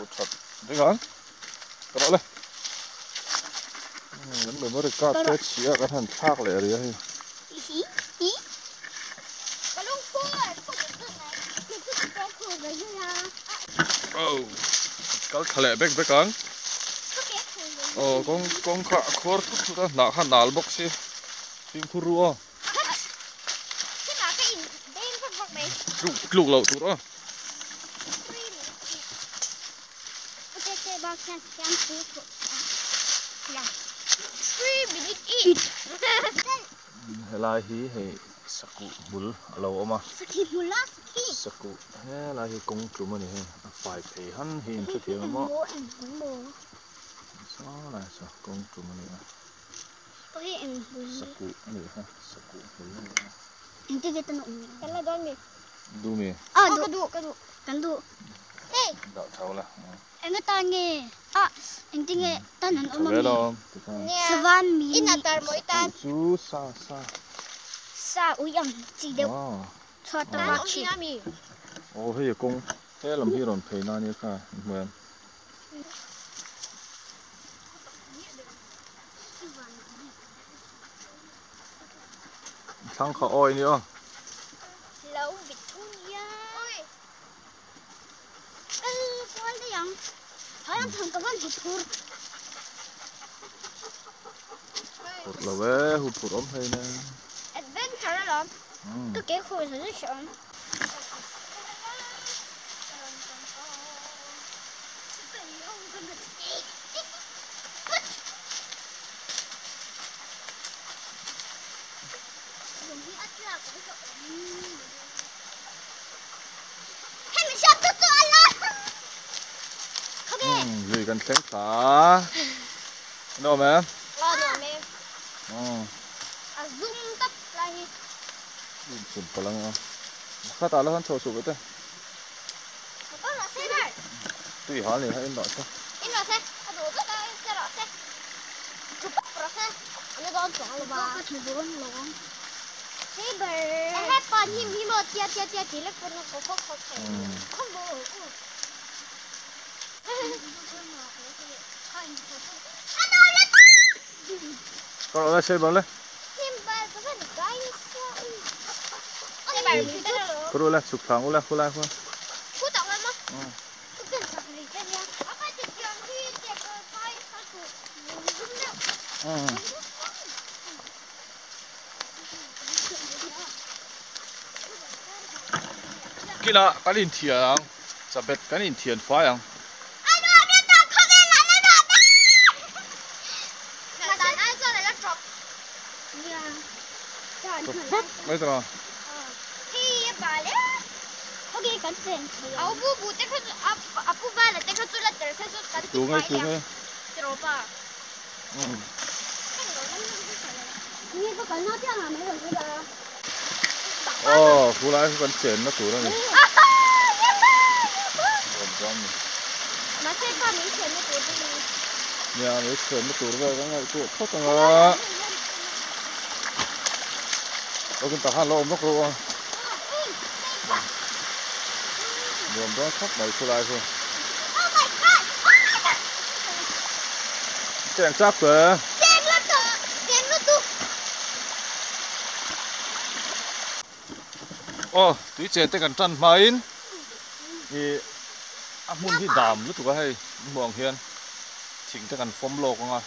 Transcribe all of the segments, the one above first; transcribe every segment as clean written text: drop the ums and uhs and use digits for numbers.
Hmuh that ring ang ka rawh le. Kan memory card te chhia kan han thlak leh ria hei. Oh kal thla leh bek bek ang. Aw kawng kawng kha a khuar thut thut a hnah kha nal bawk si fimkhur ru aw. Tluk tluk loh tur aw. Helai hi hei sakuh hmul a lo awm a. Sakuh helai hi kawng tlum a ni hei a fai phei han hi in hrethiam em aw. Saw lai saw kawng tlum a ni a. Sakuh a nih kha sakuh hmul a nih kha. Du mi? Dah tho la. Enga tan nge a engtin nge tan an awm a mi? Savan mi Chu sa sa. Sa ui ang chi deuh chhuat a vak thin. Aw hei a kawng he lam hi rawn phei na nia kha in hmu em? Thlang kha awi ni aw. Lo vit thu nia. Kal kual daih ang. Thai ang thang ka van hmu phur. Phur lo e, hu phur awm hlei nen. Adventure alawm. Ka ke khur za zet hre awm. Lui kan thleng thla nuam em? Nuam em. A zum tap lai hi. Chhun palh ang a. Khatah la khan chho suh ve te. Tui hal ni kha in rawh se. In rawh se. A duh vek a in se rawh se. Thu pawp rawh se. An la dawn chuang lo va. Ka thu dawn lo ang. Saber. Ehe pan him hi maw tia tia tia ti lek pawn a ko khawk khawk thei. Khawk bo. Ka rawh le Saber le. Ka rawh le chhuk thlang ula khulai khuan. Kinah kan inthian ang, chabet kan inthian fai ang. Chawp mai ta lo. Tlung e tlung e. Aw khulai khu kan chenna tur a ni. Nia mei chhenna tur vel kan ngaihtuah phawt ang a. Lokin tah khan lo awm lawk rawh a. Nuam dawn khawp mai khulai chu. Cheng chak te. Aw tui chen te kan tan hmain ih a hmun hi dam lutuk a hei hmuh ang hian thing te kan fawm lawk ang a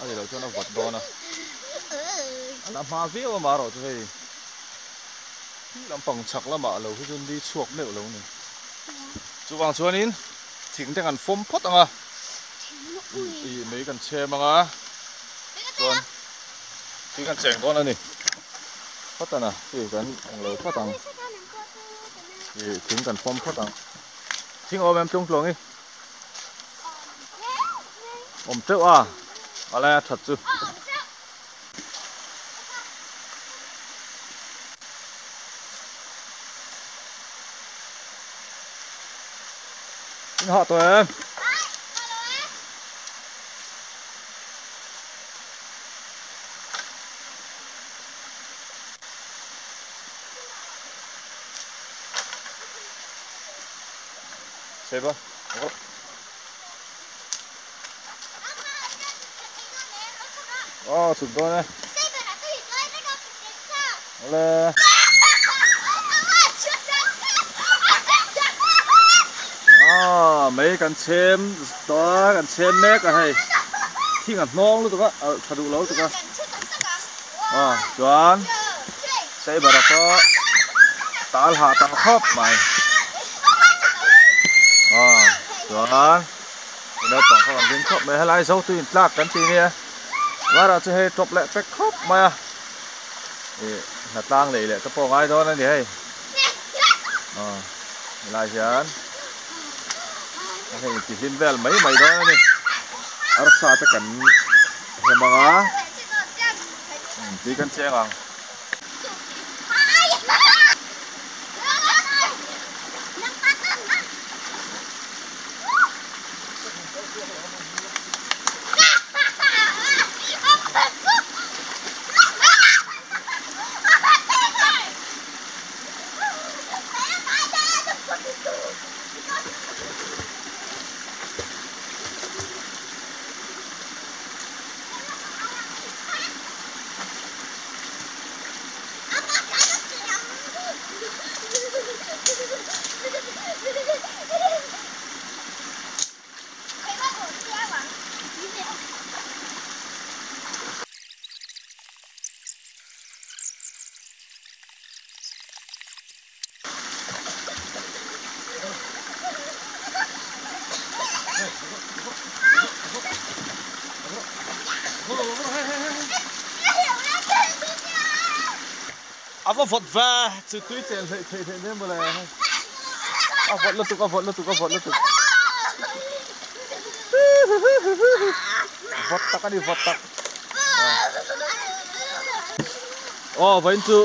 a ni loh chuan a vat dawn a a la hma viau a marawh chu hei khi lampang chhak lamah lo hi chu ni chhuak meuh lo a ni chuvang chuanin thing te kan fawm phawt ang a ih mei kan chhem ang a chuan. Tui kan cheng dawn a ni. Phawt a na, tui kan eng lo phawt ang. Ih thing kan fawm phawt ang. Thing awm em tlung tluang i? Awm teuh a, a laia that chu. In hah tawh em? Save a. Aw chhuk dawn e. Awle. Aw mei kan chhem tawh a kan chhem mek a hei thing a hnawng lutuk a alh tha duh lo lutuk a aw chuan Saber a pawh tal hah tak khawp mai aw chuan naupang kha kan ding khawp mai helai zo tuin tlak kan ti nia varah chu hei tawp leh pek khawp mai a ih hnatlang lei leh te pawh a ngai dawn a ni hei aw helai hian hei tihlim vel mai mai dawn a ni arsa te kan hem ang a tui kan cheng ang. A va vawt ve chu tui chen hleih theih theih nen mawle a vawt lutuk a vawt lutuk a vawt lutuk vawt tak a ni vawt tak aw vawiin chu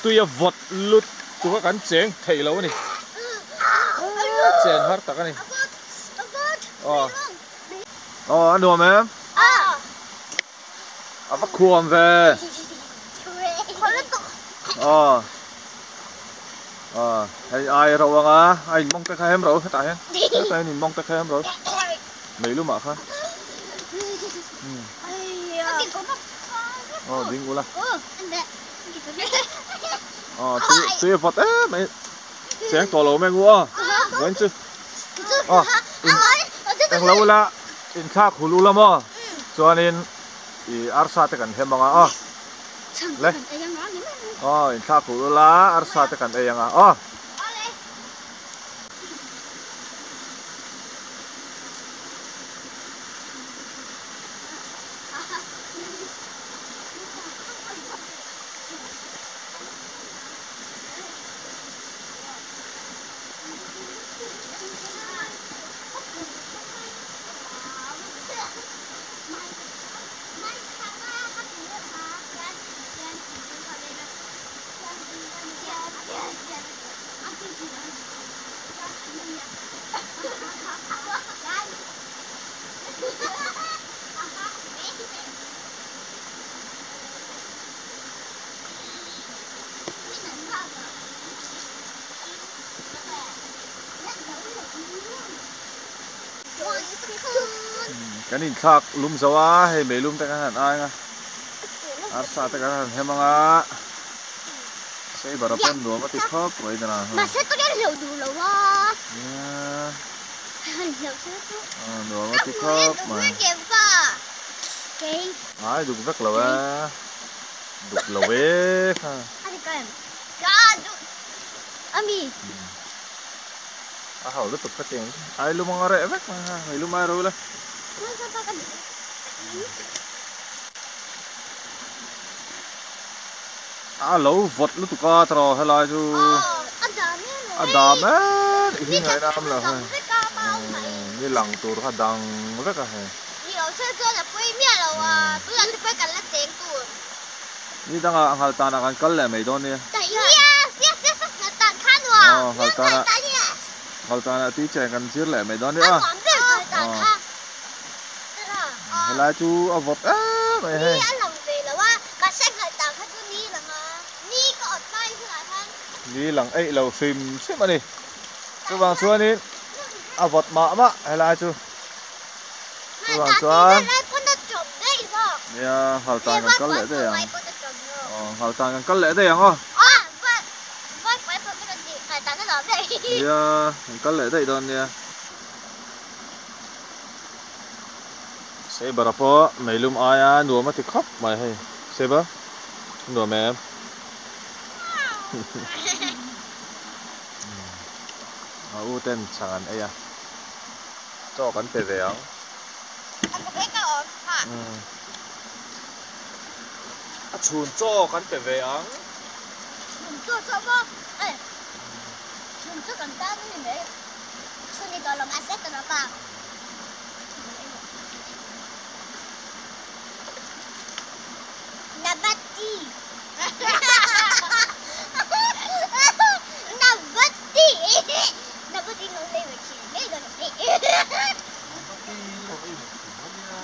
tui a vawt lutuk a kan cheng theih lo a ni chen har tak a ni aw aw a nuam em a va khuam ve aw aw hei ai ro anga a in mawng te kha hem ro hetah hian hetah hian in mawng te kha hem ro meilum ah khan aw ding ula aw tui tui a vawt em mai cheng tawh lo mai ngu aw vawiin chu aw in englo ula inthlak hul ula maw chuanin ih arsa te kan hem anga aw le aw inthlak hul ula arsa te kan ei anga aw. Kan inthlak lum zo a hei meilum te kan han aeng a arsa te kan han hem ang a. Saber a pawn nuam a ti khawp mai dan ah Mahse tu nen hlauh duh lo a. Nia. Hlauh se chu. Ah nuam a ti khawp mai. Ai duk vek lo e. Duk lo e kha. Ami. A hau lutuk kha tiang. Ai lum anga reh vek mai ha. Mei lum ai ro la. A lo vawt lutuk a tawh helai chu a dam em i hi ngaihna awm lo hei ni lang tur kha dang vek a hei ni dangah nghal tanah kan kal leh mai dawn nia aw nghal tanah nghal tanah tui chen kan zir leh mai dawn nia Helai chu a vawt em mai hei. Ni a lang ve lo a, mahse nghalh kha chu ni lang a, ni ka awt mai hunah khan. Ni lang eih lo hrim hrim a ni. Chuvang chuanin. A vawt mah mah helai chu. Chuvang chuan nia nghal tan kan kal leh daih ang. Aw nghal tan kan kal leh daih ang aw. Nia kan kal leh daih dawn nia. Saber-a pawh meilum aia nuam a ti khawp mai hei. Saber, nuam em? A u ten chhang an ei a, chaw kan pe ve ang. A chhun chaw kan pe ve ang. Chhun chaw chaw maw? Chhun chaw kan tan a ni mai. Chhun ni tawh lo mahse ka lo pa. Nabati. Nabati. Nabati no lei ve chi me ga no me. Nabati lo ei ve chi ma nia.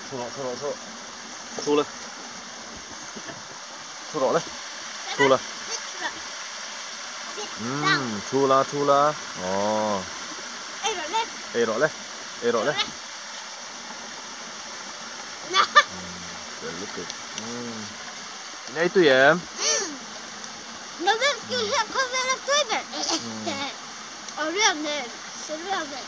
Thu rawh thu rawh thu rawh. Thu le. Thu rawh le. Thu la. Umm thu la thu la. Aww. Ei rawh le. Ei rawh le. Ei rawh le. Fel lutuk. Umm. In ei tui em? A ral vek.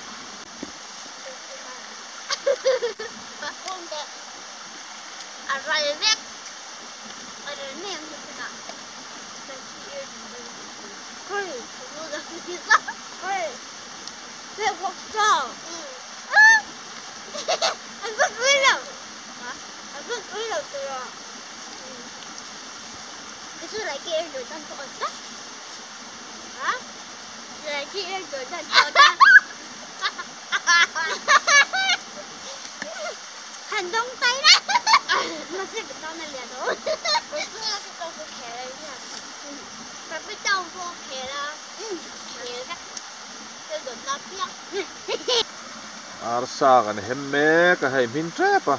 Arsa kan hem mek a hei hmin tep a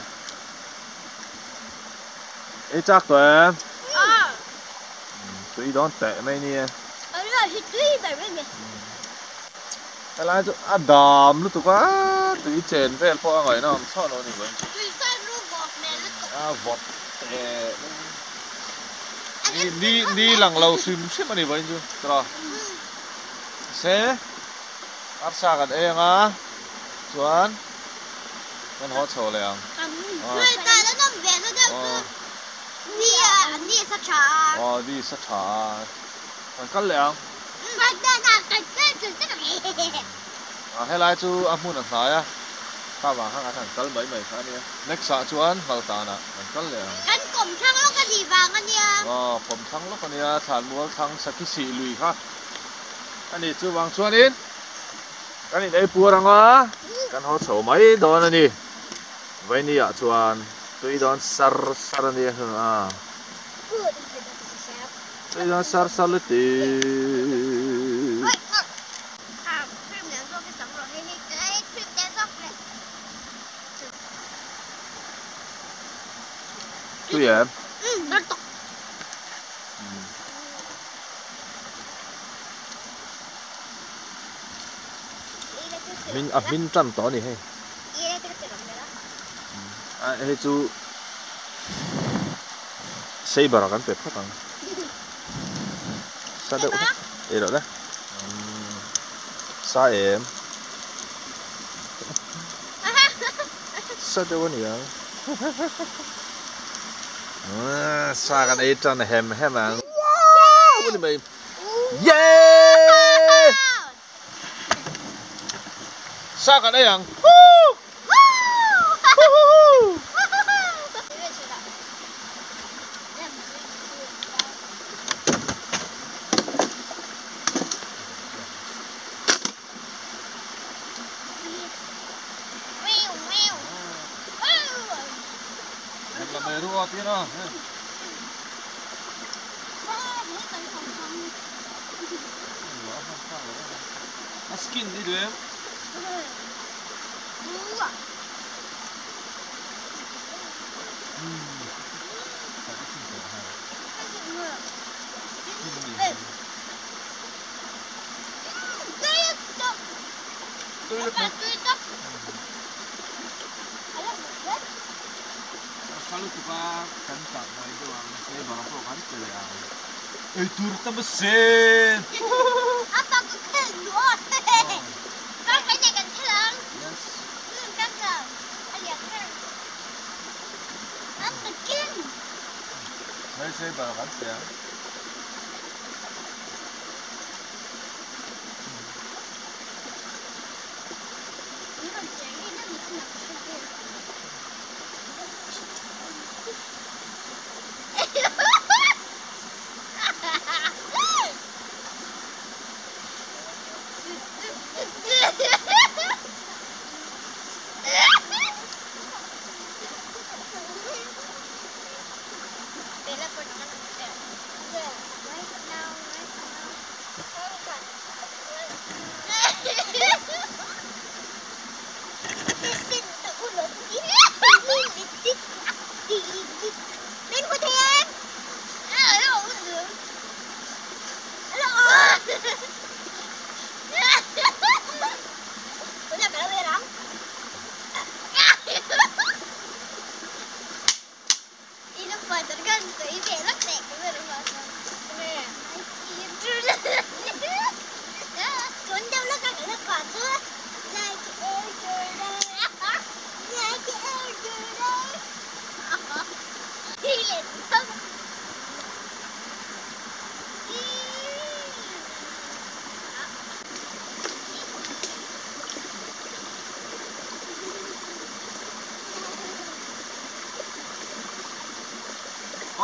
ei chak tawh em tui dawn teh mai nia helai chu a dam lutuk a tui chen vel pawh a ngaihna awm chhuah lo a ni vawiin chu a vawt teh ni ni lang lo hrim hrim a ni vawiin chu tawh se arsa kan ei ang a chuan kan haw chho leh ang aw ni sa tha a kan kal leh ang. A helai chu a hmun a hnai a, kha vang khan kan han kal mai mai kha a nia. Next ah chuan Hmaltan ah kan kal leh ang. Kan kawm thlang lawk a nih vang a nia. Aw, kawm thlang lawk a nia, Thlanmual thlang Sakhi sih lui kha a ni. Chuvang chuanin kan in ei puar ang a, kan haw chho mai dawn a ni. Vaini ah chuan tui dawn sar sar a nia a. Tui dawn sar sar lutuk. Tui em? Hmin a hmin tan tawh a ni hei. Hei chu Saber ah kan pe phawt ang. Sa deuh hlek ei loh le. Sa em. Sa deuh a ni ang. Sa kan ei tan hem hem ang. Wow! Ani mai. Yay! Sa kan ei ang. Woo! A skin ni duh em? Tui lutuk. Tui tak. A tha lutuk a, kan kah mai deuh ang, saber pawh kan pe leh ang. Ei tur tam a sen. A pa ka khel duh a. Kar mai nei kan khel ang. Yes. Kan kal. A lian ber. I'm the king. Mai saber kan pe ang.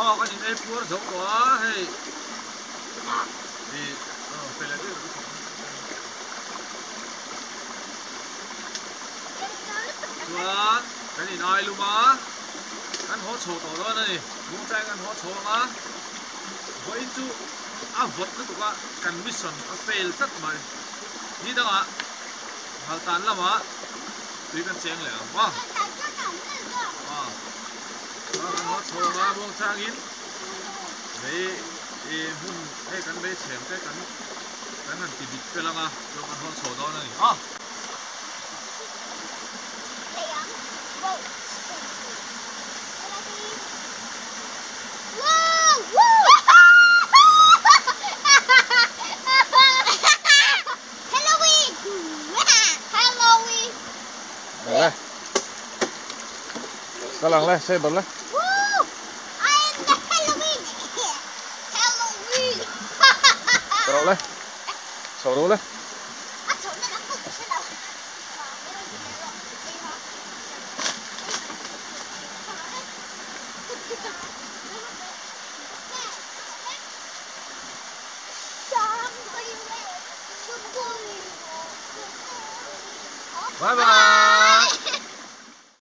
Aw kan in ei puar zo tawh a hei ih pe leh deuh deuh chuan kan in ai lum a kan haw chho tawh dawn a ni muangchai kan haw chho ang a vawiin chu a vawt lutuk a kan mission a fail tlat mai ni dangah ngaltan lamah tui kan cheng leh ang maw. Kan haw chho anga muang changin mei ih hmun hei kan mei chhem te kan kan han ti bit fel anga chuan kan haw chho dawn a ni a. Le. Ka lang le, saber le. Woo! I am the Halloween. Halloween. Ka rawh le. Chho ru le. A chho na lang pawh ka hre lo. Bye bye.